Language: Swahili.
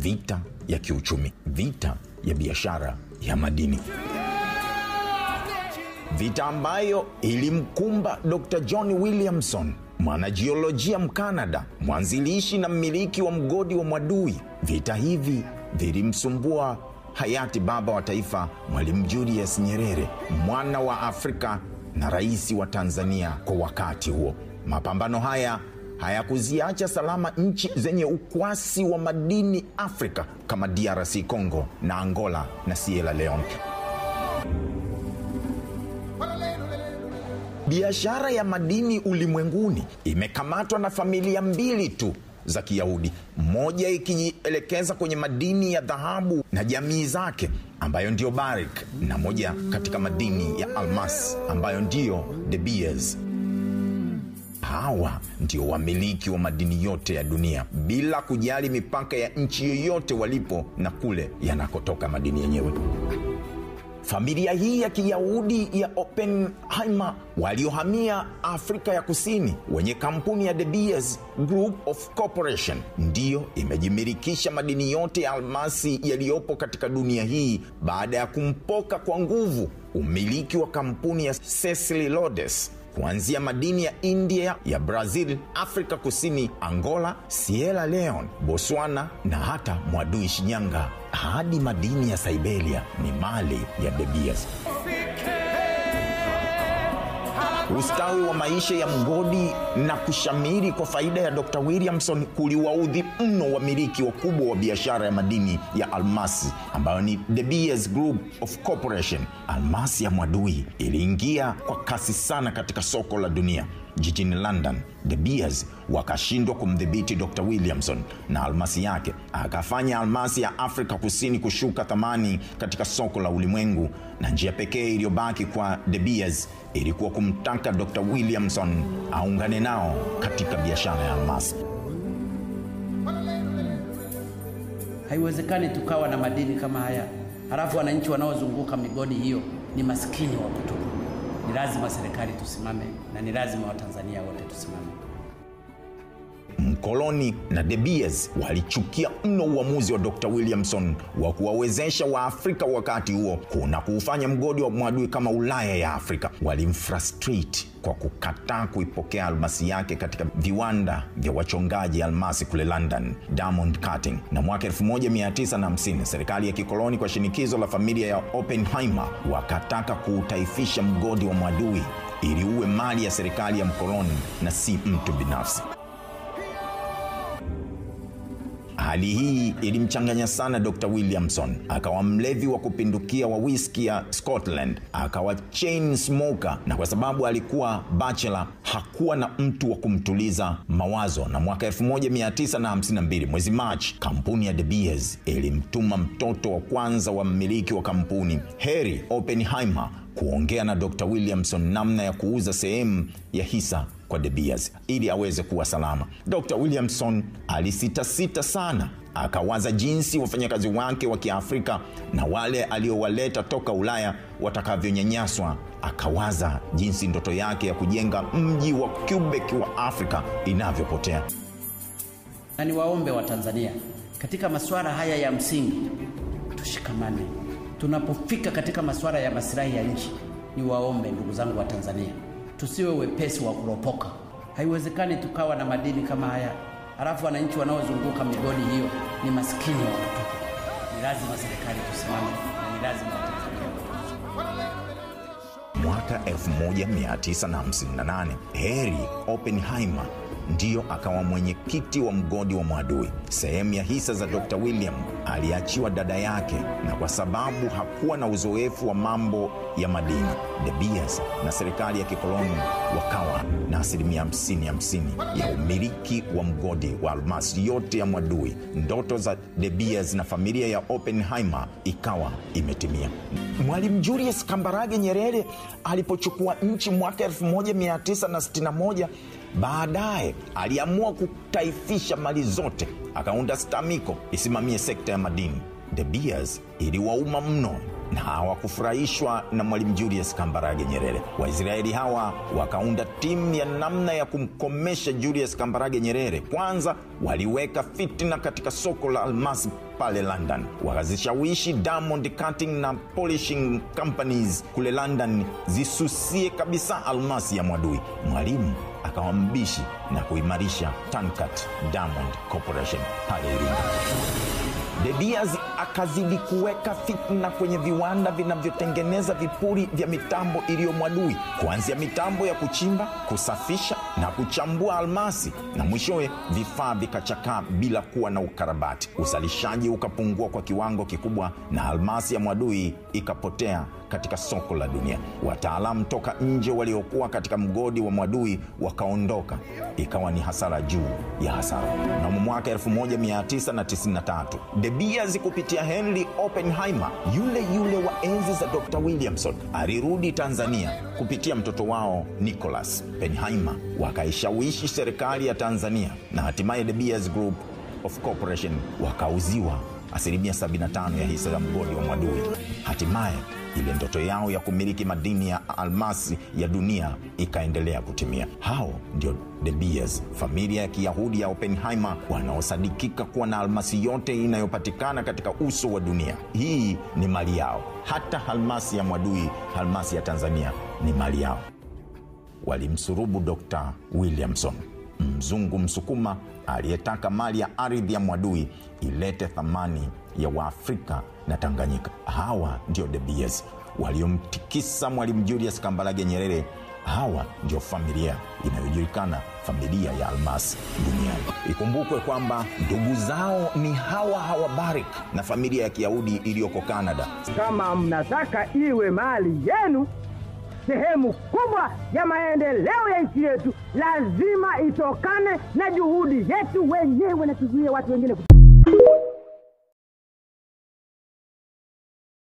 Vita ya kiuchumi, vita ya biashara ya madini. Vita ambayo ilimkumba Dr. John Williamson, mwanajiolojia Mkanada, mwanzilishi na mmiliki wa mgodi wa Mwadui. Vita hivi vilimsumbua hayati baba wa taifa Mwalimu Julius Nyerere, mwana wa Afrika na rais wa Tanzania kwa wakati huo. Mapambano haya hayakuziacha salama nchi zenye ukwasi wa madini Afrika kama DRC Congo na Angola na Sierra Leone. Biashara ya madini ulimwenguni imekamatwa na familia mbili tu za Kiyahudi, moja ikijielekeza kwenye madini ya dhahabu na jamii zake ambayo ndio Barrick, na moja katika madini ya almasi ambayo ndio De Beers. Hawa ndio wamiliki wa madini yote ya dunia bila kujali mipaka ya nchi yoyote walipo na kule yanakotoka madini yenyewe. Familia hii ya Kiyahudi ya Oppenheimer waliohamia Afrika ya Kusini wenye kampuni ya De Beers Group of Corporation ndiyo imejimilikisha madini yote ya almasi yaliyopo katika dunia hii baada ya kumpoka kwa nguvu umiliki wa kampuni ya Cecil Rhodes, kuanzia madini ya India, ya Brazil, Afrika Kusini, Angola, Sierra Leone, Botswana na hata Mwadui Shinyanga hadi madini ya Siberia ni mali ya De Beers. Ustawi wa maisha ya mgodi na kushamiri kwa faida ya Dr. Williamson kuliwaudhi mno wamiliki wakubwa wa biashara ya madini ya almasi ambayo ni De Beers Group of Corporation. Almasi ya Mwadui iliingia kwa kasi sana katika soko la dunia. Jijini London, De Beers wakashindwa kumdhibiti Dr. Williamson na almasi yake. Akafanya almasi ya Afrika Kusini kushuka thamani katika soko la ulimwengu, na njia pekee iliyobaki kwa De Beers ilikuwa kumtaka Dr. Williamson aungane nao katika biashara ya almasi. Haiwezekani tukawa na madini kama haya halafu wananchi wanaozunguka migodi hiyo ni maskini wa kutupa. Ni lazima serikali tusimame na ni lazima Watanzania wote tusimame. Mkoloni na De Beers walichukia mno uamuzi wa Dr. Williamson wa kuwawezesha Waafrika wakati huo kuna kuufanya mgodi wa Mwadui kama Ulaya ya Afrika. Walimfrustrate kwa kukataa kuipokea almasi yake katika viwanda vya wachongaji almasi kule London, Diamond Cutting. Na mwaka 1950 serikali ya kikoloni kwa shinikizo la familia ya Oppenheimer wakataka kuutaifisha mgodi wa Mwadui ili uwe mali ya serikali ya mkoloni na si mtu binafsi. Hali hii ilimchanganya sana Dr. Williamson. Akawa mlevi wa kupindukia wa whisky ya Scotland, akawa chain smoker, na kwa sababu alikuwa bachelor hakuwa na mtu wa kumtuliza mawazo. Na mwaka 1952 mwezi March, kampuni ya De Beers ilimtuma mtoto wa kwanza wa mmiliki wa kampuni, Harry Oppenheimer, kuongea na Dr. Williamson namna ya kuuza sehemu ya hisa kwa De Beers ili aweze kuwa salama. Dr. Williamson alisitasita sana. Akawaza jinsi wafanyakazi wake wa Kiafrika na wale aliowaleta toka Ulaya watakavyonyanyaswa. Akawaza jinsi ndoto yake ya kujenga mji wa Quebec wa Afrika inavyopotea. Na niwaombe wa Tanzania, katika masuala haya ya msingi tushikamane. Tunapofika katika masuala ya maslahi ya nchi, niwaombe ndugu zangu wa Tanzania, tusiwe wepesi wa kuropoka. Haiwezekani tukawa na madini kama haya halafu wananchi wanaozunguka migodi hiyo ni maskini wa kutupa. Ni lazima serikali tusimame na ni lazima Watanzania wote tusimame. Mwaka 1958 Harry Oppenheimer ndiyo akawa mwenyekiti wa mgodi wa Mwadui. Sehemu ya hisa za Dr. William aliachiwa dada yake, na kwa sababu hakuwa na uzoefu wa mambo ya madini, De Beers na serikali ya kikoloni wakawa na 50-50 ya umiliki wa mgodi wa almasi yote ya Mwadui. Ndoto za De Beers na familia ya Oppenheimer ikawa imetimia. Mwalimu Julius Kambarage Nyerere alipochukua nchi mwaka 1961, baadaye aliamua kutaifisha mali zote. Akaunda STAMICO isimamie sekta ya madini. De Beers iliwauma mno na hawakufurahishwa na Mwalimu Julius Kambarage Nyerere. Waisraeli hawa wakaunda timu ya namna ya kumkomesha Julius Kambarage Nyerere. Kwanza waliweka fitina katika soko la almasi pale London. Wakazishawishi Diamond Cutting na Polishing Companies kule London zisusie kabisa almasi ya Mwadui. Mwalimu akawa mbishi na kuimarisha Tancat Diamond Corporation pale Iringa. De Beers akazidi kuweka fitna kwenye viwanda vinavyotengeneza vipuri vya mitambo iliyo Mwadui, kuanzia mitambo ya kuchimba, kusafisha na kuchambua almasi, na mwishowe vifaa vikachakaa bila kuwa na ukarabati. Uzalishaji ukapungua kwa kiwango kikubwa na almasi ya Mwadui ikapotea katika soko la dunia. Wataalamu toka nje waliokuwa katika mgodi wa Mwadui wakaondoka. Ikawa ni hasara juu ya hasara. Na mwaka 1993, De Beers kupitia Henry Oppenheimer, yule yule wa enzi za Dr. Williamson, alirudi Tanzania kupitia mtoto wao Nicholas Oppenheimer. Wakaishawishi serikali ya Tanzania na hatimaye De Beers Group of Corporation wakauziwa 75% ya hisa za mgodi wa Mwadui. Hatimaye ile ndoto yao ya kumiliki madini ya almasi ya dunia ikaendelea kutimia. Hao ndio De Beers, familia ya Kiyahudi ya Oppenheimer, wanaosadikika kuwa na almasi yote inayopatikana katika uso wa dunia. Hii ni mali yao. Hata almasi ya Mwadui, almasi ya Tanzania ni mali yao. Walimsurubu Dr. Williamson, mzungu Msukuma aliyetaka mali ya ardhi ya Mwadui ilete thamani ya Waafrika na Tanganyika. Hawa ndio De Beers waliomtikisa Mwalimu Julius Kambarage Nyerere. Hawa ndio familia inayojulikana familia ya almasi duniani. Ikumbukwe kwamba ndugu zao ni hawa hawa Barrick na familia ya Kiyahudi iliyoko Canada. Kama mnataka iwe mali yenu, sehemu kubwa ya maendeleo ya nchi yetu lazima itokane na juhudi yetu wenyewe na tuzuie watu wengine.